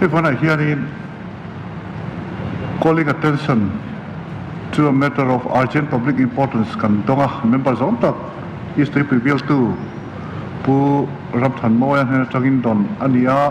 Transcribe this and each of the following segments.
Hei vanah hianin Calling attention to a matter of urgent public importance kan dawng a, member zawng tak East Tuipui bialtu Pu Ramthanmawia hnen atangin dawn a ni a,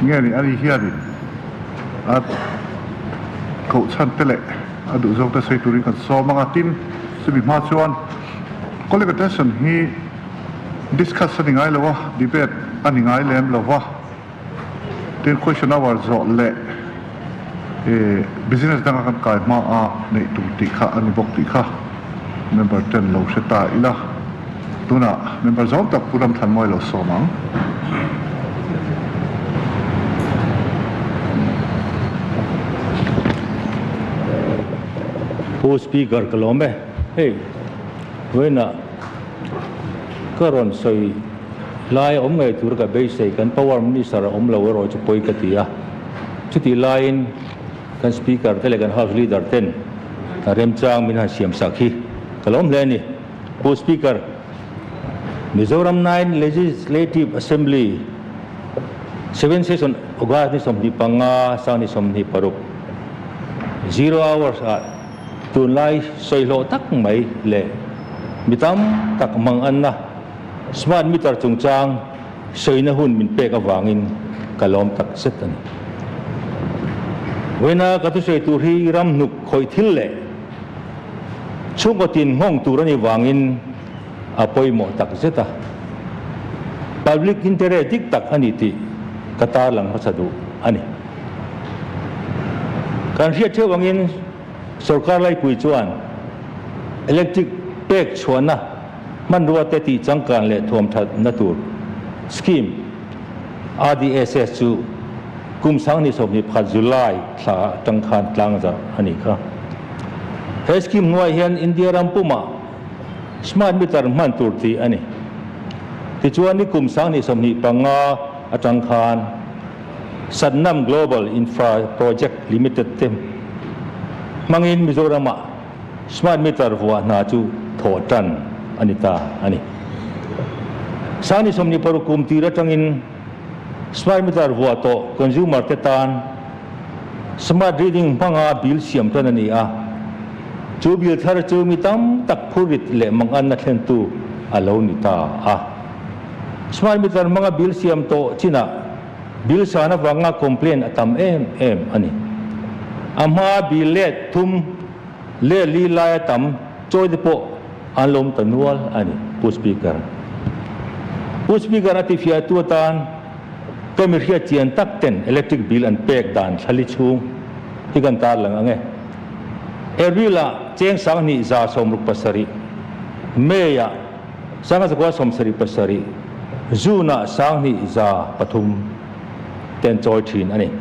nge ni ani hianin a koh chhan te leh a duh zawk te sawi turin kan sawm ang a, tin chumi hma chuan Calling attention hi discuss a ni ngai lo a, debate a ni ngai lem lo va. Tin question hour zawh leh business danga kan kai hma a neih tur tih kha a ni bawk tih kha member ten lo hre ta ila. Tunah member zawng tak Pu Ramthlanmawia lo sawm ang. Pu Speaker ka lawm e. Hei vawiinah ka rawn sawi Lai awm ngei tur ka beisei, kan Power Minister a awm lo erawh chu pawi ka ti a. Chutih laiin kan Speaker te leh kan House Leader ten remchang min han siam sak hi ka lawm hle a ni. Pu Speaker, Mizoram Nine Legislative Assembly Seventh Session August ni 25, sang ni 26, Zero Hours ah tunlai sawihlawh tak mai leh mi tam tak manganna Smart meter chungchang sawina hun min pek avangin ka lawm tak zet a ni. Vawiina ka thusawi tur hi ram hnuk khawih thil leh chhungkaw tin nghawng tur a nih vangin a pawimawh tak zet a. Public interest dik tak a ni tih ka tarlang hmasa duh a ni. Kan hriat theuh angin sorkar laipui chuan electric pek chhuahna Hmanrua te tih changkan leh thuamthatna tur scheme RDSS chu kum 2021 July thla atang khan tlangzarh a nih kha. He scheme hnuaiah hian India ram pumah smart meter hman tur tih a ni. Tichuan ni kum 2025 atang khan Satnam Global Infra Project Limited te hmangin Mizoramah Smart meter vuah hna chu thawh tan a ni ta a ni. Sani 26 kum tir atangin smart meter vuah tawh consumer te tan smart reading hmanga bill siam tan a ni a. Chu bill thar chu mi tam tak phurrit leh manganna thlentu a lo ni ta a. Smart meter hmanga bill siam tawh chinah bill san avanga complaint a tam em em a ni. A hmaa bill let thum leh li laia tam chawi te pawh an lawm ta nual a ni, Pu Speaker. Pu Speaker a tifiahtu atan ka mi hriat chian tak ten electric bill an pek dan thlali chhung hi kan tarlang ang e. April ah cheng 2167, May ah 1977, June ah 2300 te an chawi thin a ni.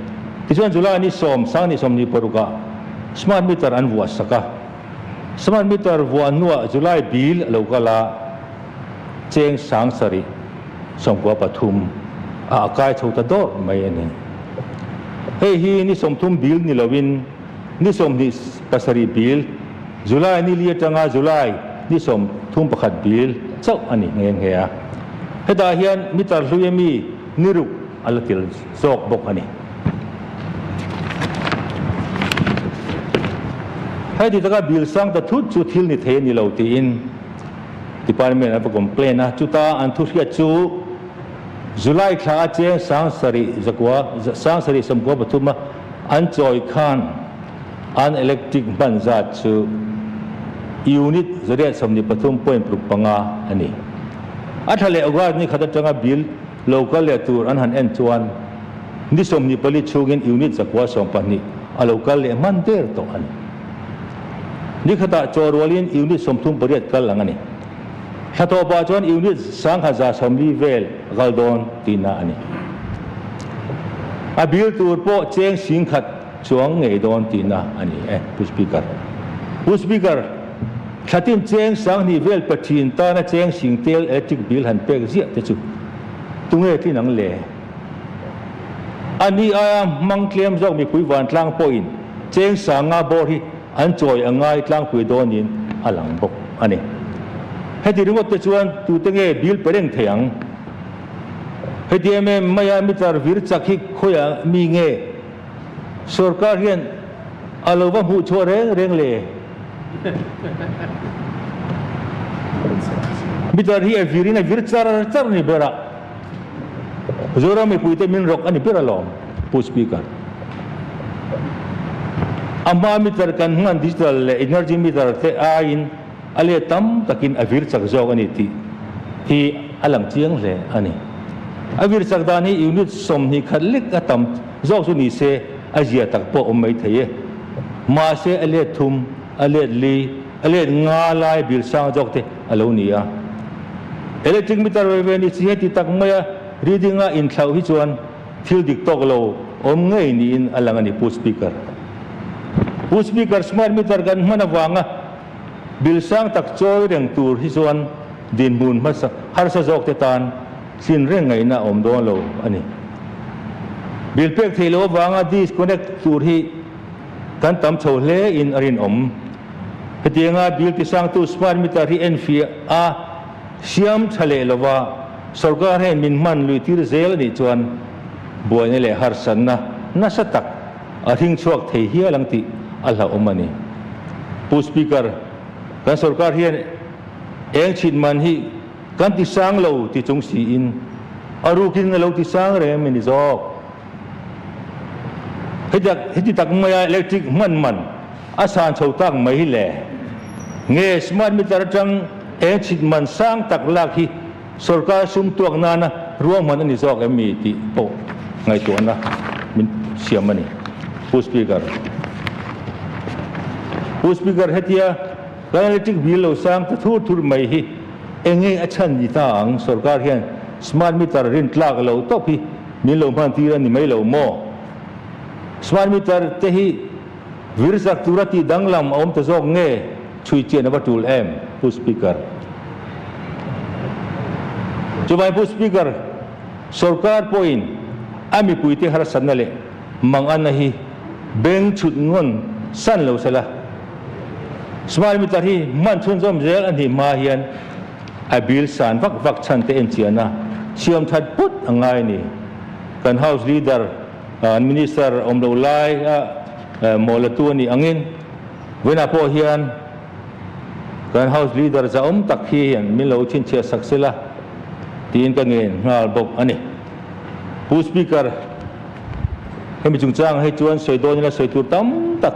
Tichuan July ni 10, 2026 ah smart meter an vuah sak a. Smart meter vuah hnuah July bill a lo kal a, cheng 793 ah a kai chho ta dawrh mai a ni. Hei hi ni 30 bill ni loin ni 27 bill, July ni li atanga July ni 31 bill chauh a ni nghe nghe a. Hetah hian meter hlui ami ni ruk a la tel zawk bawk a ni. Heti taka bill sang ta thut chu thil ni thei a ni lo tiin department an va complain a, chuta an thu hriat chu July thla a cheng 7 zakua 793 a an chawi khan An electric hman zat chu unit 123.65 a ni. A tha leh August ni khat atanga bill lo kal leh tur an han en chuan ni 24 chhungin unit 112 a lo kal leh hman der tawh a ni. Ni khatah chaw rualin unit 38 kal ang a ni. Thla tawpah chuan unit 1140 vel a kal dawn tihna a ni. A bill tur pawh cheng 10,000 Chuang ngei dawn tihna a ni e, Pu Speaker. Pu Speaker, thlatin cheng 2000 vel pathin tana cheng sing tel electric bill han pek ziah te chu tunge tlin ang le? A ni aia hmang tlem zawk mipui vantlang pawhin cheng 5000 bawr hi an chawi a ngai tlangpui dawnin a lang bawk a ni. Heti ringawt te chuan tute nge bill pe reng thei ang? Heti em em maia meter vir chak hi khawiah mi nge sorkar hian a lo va hmuh chhuah reng reng le? Meter hi a virin a vir char char ni ber a, Zoram mipuite min rawk a ni ber alawm, Pu Speaker. A hma meter kan hman digital leh energy meter te aiin a let tam takin a vir chak zawk a ni tih hi a lang chiang hle a ni. A vir chak dan hi unit 20 khat lek a tam zawk chu ni se a zia tak pawh awm mai thei e. Mahse a let thum, a let li, a let nga lai bil sang zawk te a lo ni a. Electric meter ve ve ni si heti tak maia reading a inthlauh hi chuan thil dik tawk lo awm ngei niin a lang a ni Pu Speaker. Pu Speaker smart meter kan hman avanga Bil sang tak chawi reng tur hi chuan dinhmun hmasa harsa zawk te tan tlin reng ngaihna a awm dawn lo a ni. Bil pek theih loh avanga disconnect tur hi kan tam chho hle in a rinawm. Hetianga bil tisangtu smart meter hi enfiah a siam tha leh lova sorkar hian min hman lui tir zel a nih chuan buaina leh harsatna nasa tak a hring chhuak thei hial ang tih a hlauhawm a ni. Pu Speaker, kan sorkar hian eng chhit man hi kan ti sang lo ti chung siin a rukin a lo ti sang reng em ni zawk? Heti tak maia electric hman man a san chho tak mai hi le. Nge smart meter atang eng chhit man sang tak lak hi Sorkar sum tuak nana ruahman a ni zawk em mi tih pawh ngaihtuahna min siam a ni. Pu Speaker. Pu Speaker, hetia kan electric bill lo sang ta thur thur mai hi eng nge a chhan ni ta ang? Sorkar hian smart meter rin tlak lo tawp hi min lo hman tir a ni mai lo maw? Smart meter te hi vir zak tura tih danglam a awm ta zawk nge? Chhui chian a va tul em, Pu Speaker. Chuvangin Pu Speaker, sorkar pawhin a mipuite harsatna leh manganna hi beng chhut ngawn san lo sela, smart meter hi hman chhunzawm zel a nih hma hian a bill san vak vak chhan te enchiahna siam that put a ngai a ni. Kan House Leader, Minister awm lo lai a mawlatu a nih angin, Vawiinah pawh hian kan House Leader zahawm tak hi hian min lo chhinchhiah sak sela tiin ka ngen nghal bawk a ni. Pu Speaker, hemi chungchangah hi chuan sawi dawn ila sawi tur tam tak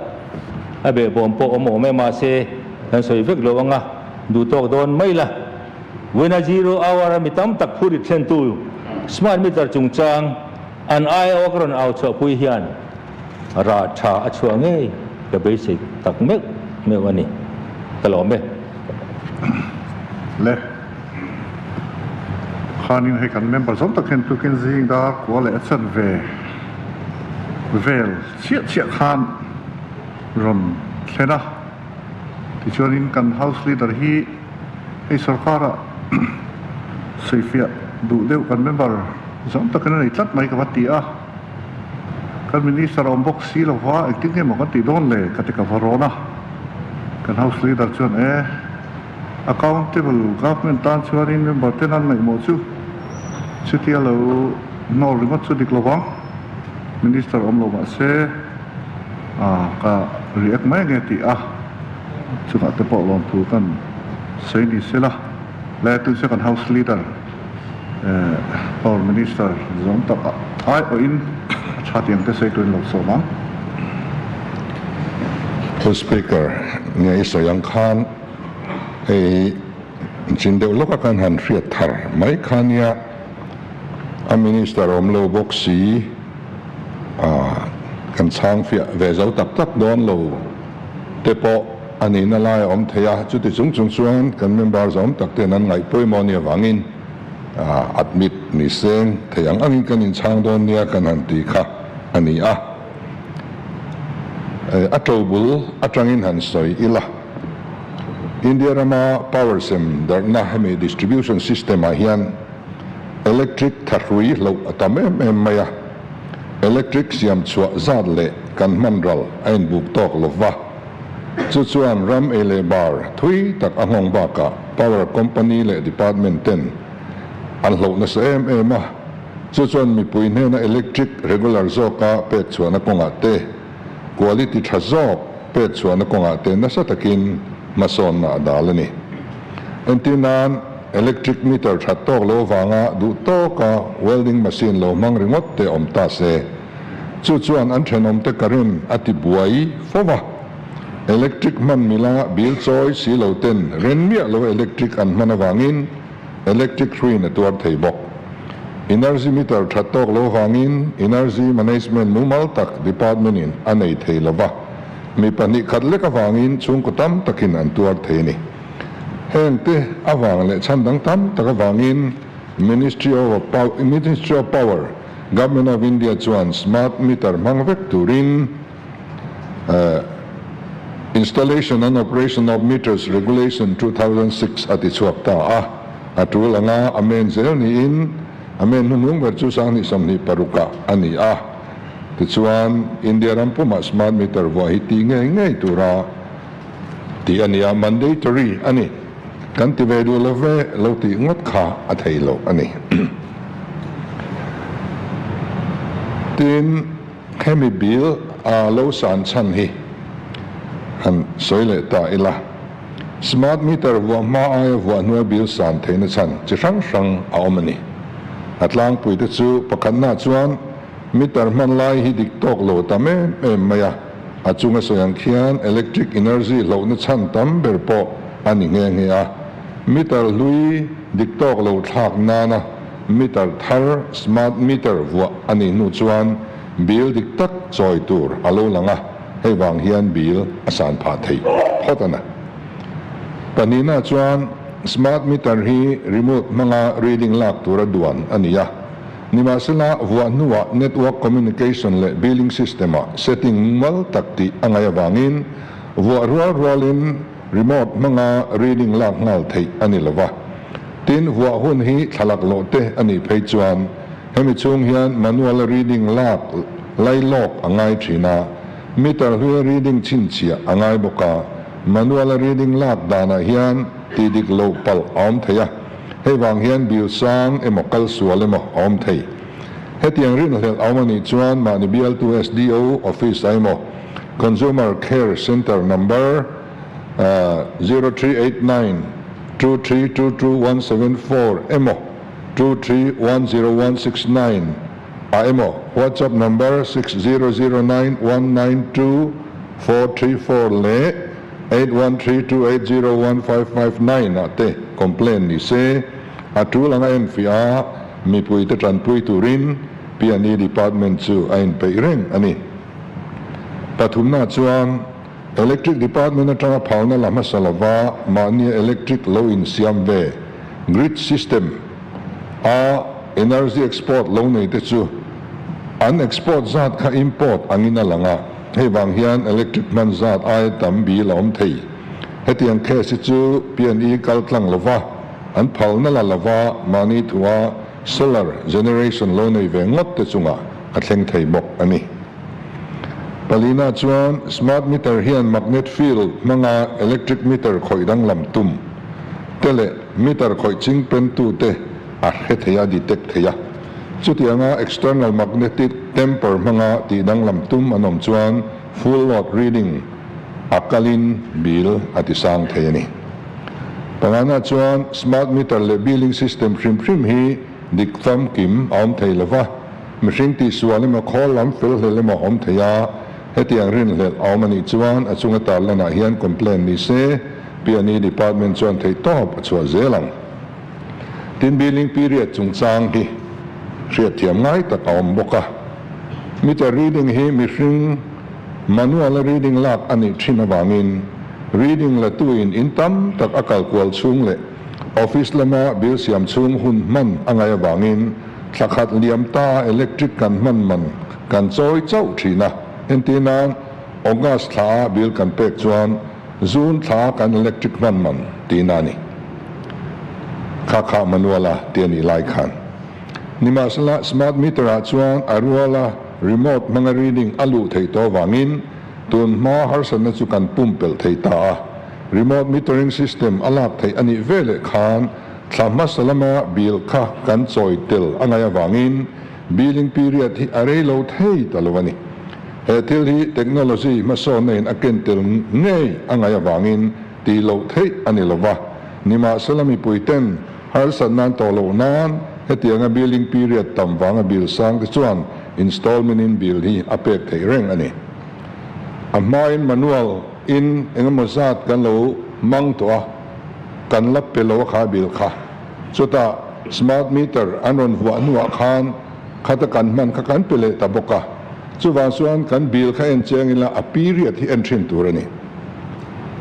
a behbawm pawh awm awm e, mahse kan sawi vek lo anga duh tawk dawn mai la. Vawiinah zero hour a mi tam tak phurrit thlentu smart meter chungchang an aiawh ka rawn au chhuahpui hian Rah tha a chhuah ngei ka beisei tak meuh meuh a ni. Ka lawm e. Le. Khanin hei kan member zawng tak hian tukin zing dar kua leh a chan ve vel chiah chiah khan rawn thlen a. Tichuanin kan House Leader hi hei sorkara sawifiah duh deuh kan member zawng takin a nei tlat mai ka va ti a. Kan Minister a awm bawk si lo va, engtin nge maw kan tih dawn le? ka ti ka va rawn a. Kan House Leader chuan, E, accountable government tan chuanin member ten an ngaihmawh chu chutia lo hnawl ringawt chu dik lo vang. Minister awm lo mah se, a ka react mai ange tih a chungah te pawh lawmthu kan sawi ni se la. Le, tunse kan House Leader. Power Minister zawng tak aiawhin a tha tiang te sawi turin lo sawm ang. Pu Speaker, nia i sawi ang khan hei chin deuh lawka kan han hriat thar mai kha nia a Minister awm lo bawk si kan chhang fiah ve zo tak tak dawn lo te pawh a nihna lai a awm thei a, chuti chung chung chuan kan member zawm tak ten an ngaih pawimawh nia vangin admit ni seng thei ang angin kan inchhang dawn nia kan han ti kha a ni a. A to bul atangin han sawi ila, India rama power sem darhna hemi distribution system ah hian electric thahrui hloh a tam em em mai a, electric siam chhuah zat leh kan hman ral a inbuk tawk lova. Chu chuan ram ei leh bar thui tak a nghawng bakah power company leh department ten an hloh nasa em em a. Chu chuan mipui hnena electric regular zawka pek chhuahna kawngah te, quality tha zawk pek chhuahna kawngah te nasa takin hmasawnna a dal a ni. Entir nan, electric meter that tawk lo avanga duh tawka welding machine lo hmang ringawt te awm ta se, chu chuan an thenawmte current a ti buai fo va. Electric hman mila bill chawi si lo ten ren miah lo electric an hman avangin electric hruin a tuar thei bawk. Energy meter that tawk lo vangin Energy Management mumal tak department in a nei thei lo va, mi 2 khat lek avangin chhungkaw tam takin an tuar thei a ni. Heng te avang leh chhan dang tam tak avangin Ministry of Ministry of Power, Government of India chuan smart meter hmang vek turin Installation and Operation of Meters Regulation 2006 a ti chhuak ta a, a tul anga a men zel niin a men hnuhnung ber chu 2026 ah a ni a. Tichuan, India ram pumah smart meter vuah hi tih ngei ngei tura tih a ni a, mandatory a ni. Kan ti ve duh lo ve lo tih ngawt kha a thei lo a ni. Tin. Hemi bill a lo san chhan hi han sawi leh ta ila, smart meter vuah hma aia vuah hnuai bill san theihna chhan chi hrang hrang a awm a ni. A tlangpui te chu pakhatna chuan meter hman lai hi dik tawk lo tam em em mai a, a chunga sawi ang khian electric energy hlohna chhan tam ber pawh a ni nghe nghe a, meter hlui dik tawk lo thlak nana Meter thar, smart meter, vuah a nih hnu chuan bill dik tak chawi tur a lo lang a, hei vang hian bill a san phah thei phawt a na. Pahnihna chuan smart meter hi remote hmanga reading lak tura duan a ni a, nimahsela vuah hnuah network communication leh billing system-ah setting mumal tak tih a ngaih avangin vuah rual rualin remote hmanga reading lak nghal theih a ni lova. Tin, vuah hun hi thlalak loh te a nih phei chuan hemi chhung hian manual-a reading lak lai lawk a ngai thin a, meter hluia reading chhinchhiah a ngai bawk a, manual-a reading lak danah hian tih dik loh palh a awm thei a, hei vang hian bill sang emaw kal sual emaw a awm thei. Hetiang rinhlelh a awm a nih chuan mahni bialtu SDO office-ah emaw Consumer Care Centre number 0389 2322174 emaw 2310169 ah emaw WhatsApp number 6009192434 leh 8132801559 ah te complaint ni se a tul anga enfiah a mipuite tanpui turin P&E Department chu a inpeih reng a ni. Pathumna chuan Electric Department atanga phalna la hmasa lova mahnia electric lo insiam ve, grid system, a energy export lo nei te chu an export zat kha import angin a lang a, hei vang hian electric hman zat aia tam bil a awm thei. Hetiang case hi chu P&E kal tlang lova an phalna la lova mahni thua solar generation lo nei ve ngawt te chungah a thleng thei bawk a ni. Palina chuan smart meter hian magnet field hmanga electric meter khawih danglam tum te leh meter khawih ching pen tu te a hre thei a, detect thei a. Chutianga external magnetic tamper hmanga tih danglam tum an awm chuan full load reading a kalin bill a ti sang thei a ni. Pangana chuan smart meter leh billing system hrim hrim hi dik famkim a awm thei lova. Mihring tihsual emaw khawl lam fel hlel emaw awm thei a, hetiang rinhlelh a awm a nih chuan a chunga tarlanah hian complaint ni se, P&E Department chuan theihtawp a chhuah zel ang. Tin billing period chungchang hi hriatthiam ngai tak a awm bawk a. Meter reading hi mihring manual a reading lak a nih thin avangin reading la tuin in tam tak a kal kual chhung leh office lama bill siam chhung hun hman a ngaih avangin Thla khat liam ta a electric kan hman man kan chawi chauh thin a, entir nan August thla a bill kan pek chuan June thla kan electric hman man tihna a ni. Kha kha manual a ti a nih lai khan. Nimahsela smart meter ah chuan a rual a remote hmanga reading a luh theih tawh avangin tun hma harsatna chu kan pumpelh thei ta a, remote metering system a lak theih a nih veleh khan. Thla hmasa lama bill kha kan chawi tel a ngaih avangin billing period hi a rei lo thei ta lo a ni. He thil hi technology hmasawnna in a ken tel ngei a ngaih avangin tih loh theih a ni lo va, nimahsela mipui ten harsat nan tawh loh nan hetianga billing period tam vanga bill sang te chuan installment in bill hi a pek theih reng a ni. A hmain manual in engemaw zat kan lo hmang tawh a, kan la pe lo a kha bill kha. Chutah smart meter an rawn vuah hnuah khan khata kan hman kha kan pe leh ta bawk a. Chuvang chuan kan bill kha en chiang ila a period hi en thin tur a ni.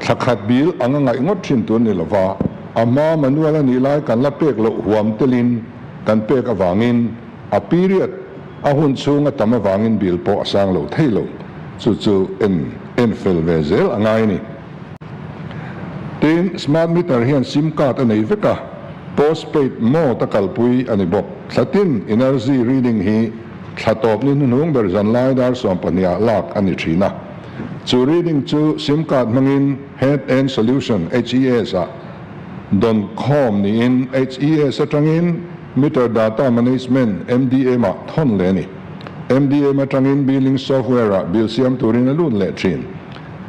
Thla khat bill anga ngaih ngawt thin tur ni lova a hma manual a nih lai kan la pek loh huam telin kan pek avangin a period a hun chhung a tam avangin bill pawh a sang lo thei lo. Chu chu en en fel ve zel a ngai a ni. Tin, smart meter hian sim card a nei vek a, postpaid mode a kalpui a ni bawk. Thla tin energy reading hi thla tawp ni hnuhnung ber zanlai dar 12 ah lak a ni thin a. Chu reading chu sim card hmangin Head End Solution, HES, ah dawn khawm niin HES atangin Meter Data Management, MDM, ah thawn leh a ni. MDM atangin billing software ah bill siam turin a lut leh thin.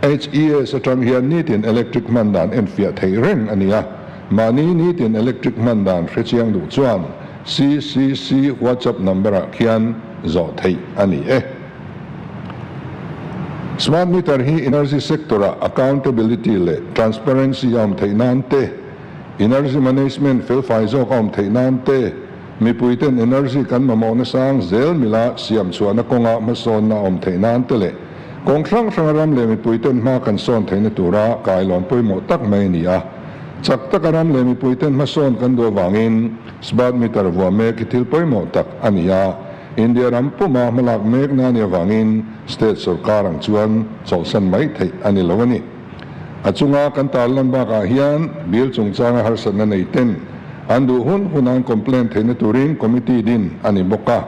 HES atang hian nitin electric hman dan enfiah theih reng a ni a, mahni nitin electric hman dan hrechiang duh chuan CCC WhatsApp number ah khian zawh theih a ni e. Smart meter hi energy sector ah accountability leh transparency a awm theih nan te, energy management felfai zawk a awm theih nan te, Mipuiten energy kan mamawhna sang zel mila siam chhuahna kawnga hmasawnna a awm theih nan te leh kawng hrang hranga ram leh mipuiten hma kan sawn theihna tura kailawn pawimawh tak mai a ni a. Chak taka ram leh mipuiten hmasawn kan duh avangin smart meter vuah mek hi thil pawimawh tak a ni a, India ram puma hmalak mekna a nih avangin state sorkar ang chuan chawlhsan mai theih a ni lo a ni. A chunga kan tarlan bakah hian bill chungchanga harsatna nei ten an duh hun hun an complaint theihna turin committee din a ni bawk a.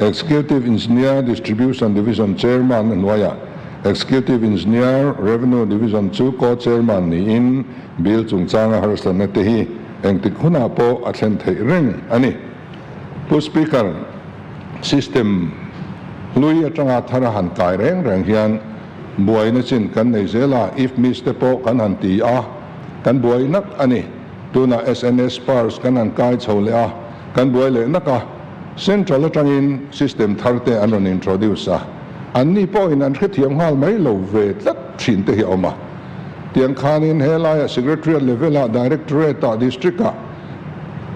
Executive Engineer Distribution Division Chairman a hnuaiah Executive Engineer Revenue Division chu Co-Chairman niin bill chungchanga harsatna te hi engtik hunah pawh a thlen theih reng a ni. Pu Speaker, system hlui atanga thar a han kai reng reng hian Buaina chin kan nei zel a, if miss te pawh kan han ti a, kan buai nak a ni. Tunah SNS pars kan han kai chho leh a, kan buai leh nak a. Central atangin system thar te an rawn introduce a, anni pawhin an hrethiam nghal mai lo ve tlat thin te hi a awm a. Tiang khanin helaiah Secretariat level-ah, Directorate-ah, District-ah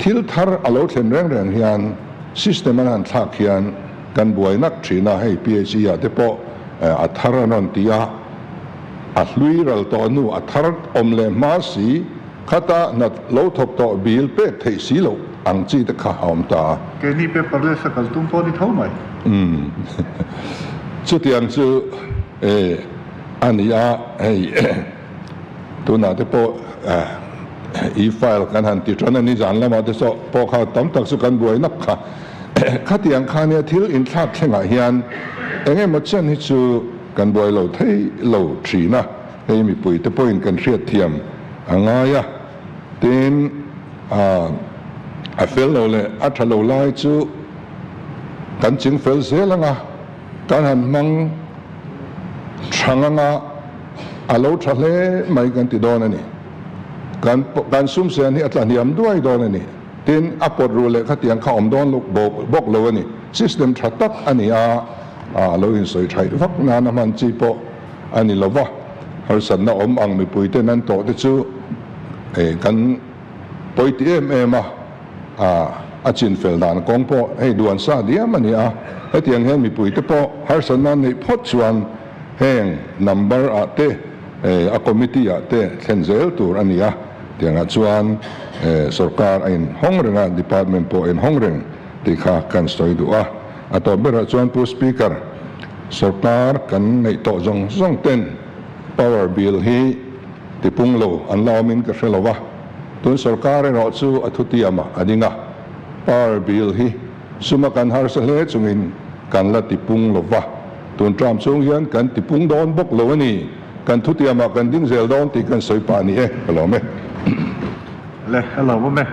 thil thar a lo thlen reng reng hian system an han thlak hian Kan buai nak thin a, hei PHE ah te pawh a thar an rawn ti a, a hlui ral tawh hnu a thar awm leh hma si, khata hna lo thawk tawh bill pek theih si loh ang chi te kha a awm ta a. Keini paper leh sa kal tum pawh ni tho mai. Umm chutiang chu e a ni a, hei tunah te pawh e-file kan han ti tan a ni, zan lamah te saw pawh kha tam tak chu kan buai nak kha. Khatiang kha nia thil inthlak thlengah hian eng emaw chen hi chu kan buai lo thei lo thin a, hei mipuite pawhin kan hriatthiam a ngai a, tin a fel lo leh a tha lo lai chu kan ching fel zel ang a, kan han hmang thang ang a, a lo tha hle mai kan ti dawn a ni. Kan kan sumsen hi a tlahniam duai dawn a ni. Tin, a pawt ru leh khatiang kha awm dawn luk bawk lo a ni. System tha tak a ni a, a lo insawi thaih vak nana hman chi pawh a ni lo va. Harsatna awm ang mipuiten an tawh te chu kan pawi ti em em a, a chin fel dan kawng pawh hei duan sa diam a ni a. Hetiang hian mipuite pawh harsatna an neih phawt chuan heng number ah te, a committee ah te thlen zel tur a ni a. Tiangah chuan sorkar a inhawng reng a, department pawh a inhawng reng tih kha kan sawi duh a. A tawp berah chuan Pu Speaker, sorkar kan neih tawh zawng zawng ten power bill hi tipung lo an la awmin ka hre lo a, tun sorkar erawh chu a thutiamah a ding a, power bill hi Suma kan harsa hle chungin kan la tipung lo va, tun tram chung hian kan tipung dawn bawk lo a ni. Kan thutiamah kan ding zel dawn tih kan sawi pah a ni e, ka lawm e. Le, a lawmawm e.